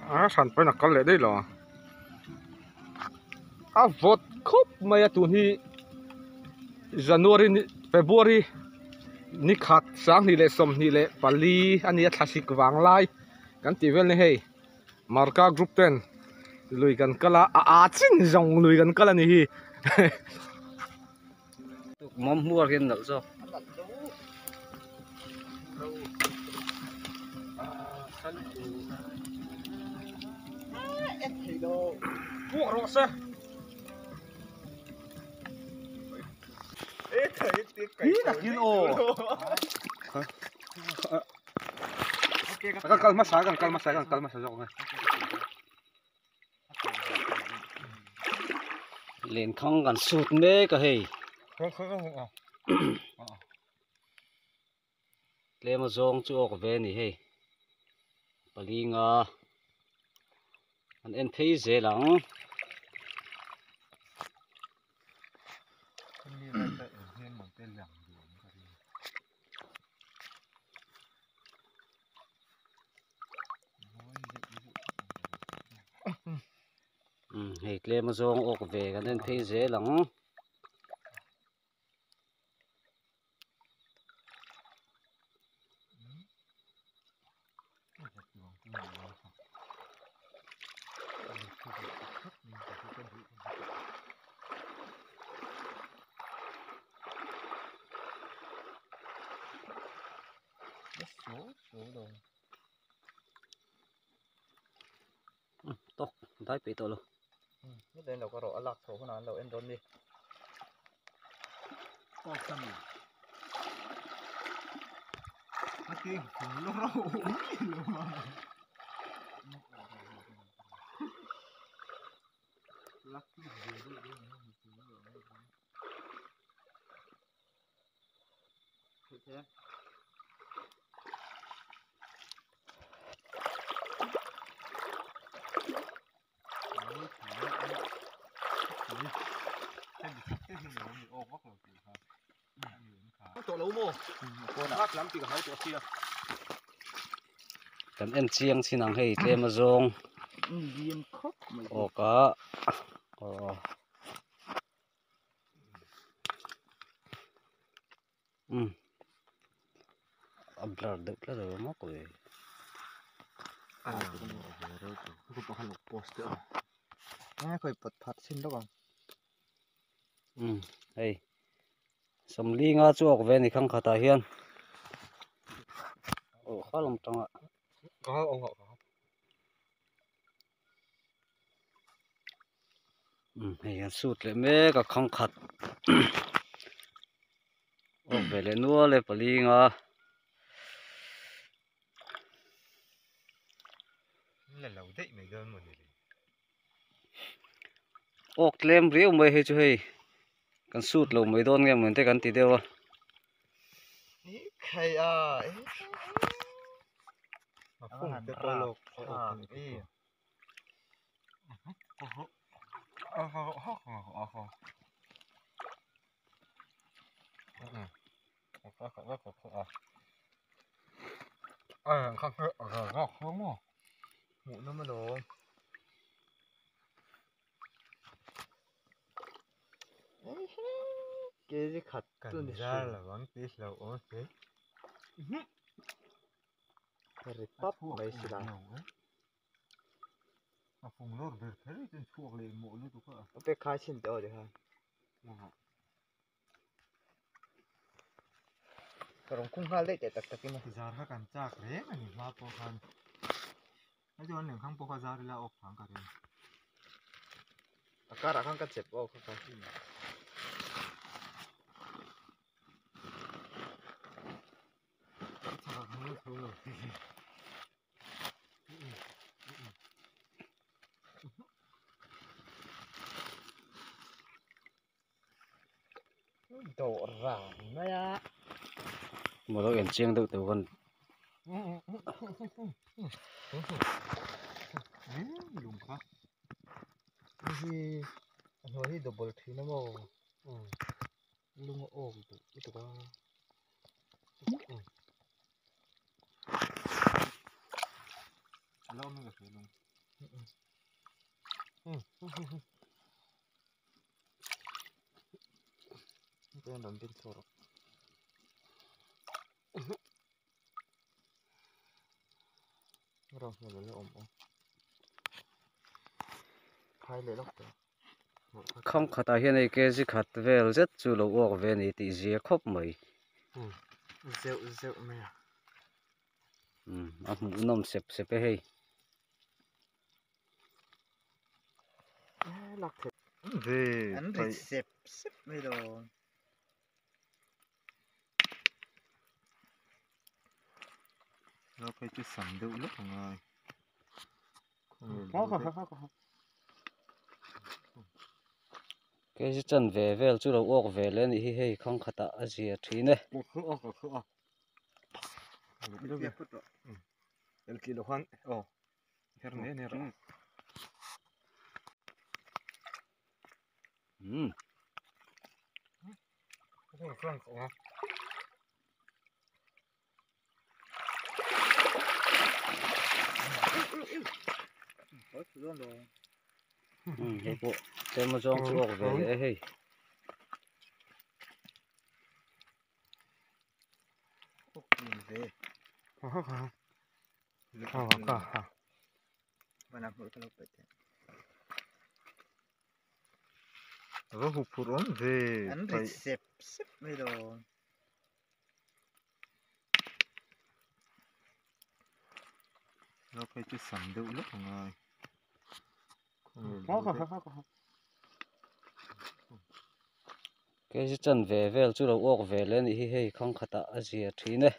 A hran pahin a kal leh daih lo a. A vawt khawp mai a tun hi January ni February ni khat 2024 a ni a thlasik vang lai kan tih vel ni hei Marka group ten lui kan kal a a a chin zawng lui kan kal a ni hi. Mawm hmuar hian nalh zawk. Puak rawh se. Hi takin aw. Kan kal hmasa kan kal hmasa kan kal hmasa zawk nge. Lenkhang kan sut mek a hei. Tlem a zawng chu awk ve a ni hei. Pali nga an en phei zel ang. Hei tlem a zawng awk ve kan en phei zel ang. Tok dai peih tawh lo. Hetiang lo ka rawh a lak chhoh hunah an lo en dawn ni. Kan en chiang chin ang hei tlem a zawng awk a aw um a blur deuh tlat a maw ka ve. Um hei sawmli nga chu awk ve a ni khang khatah hian aw kha lam tangah. Um hei an sut leh mek a khang khat awk ve leh nual e pali nga. Awk tlem riau mai hei chu hei kan sut lo mai dawn nge maw te kan ti deuh a. Maw lo en chiang deuh teuh kan Kham khatah hian hei kg khat vel zet chu lo uak ve a ni tih zia khawp mai. Zeuh zeuh mai a. Umm a hmuh nawm sep sep e hei. An ri sep sep mai lo. Kg chanve vel chu lo uak ve leh a nih hi hei khang khatah a zia thin e. Umm. Hei pawh tlem azawng chu awk ve leh e hei. Va huphurh awm ve An ri sep sep mai dawn. Lo phei chu sam deuh lawk a ngai. Kg chanve vel chu lo uak ve leh a nih hi hei khang khatah a zia thin e.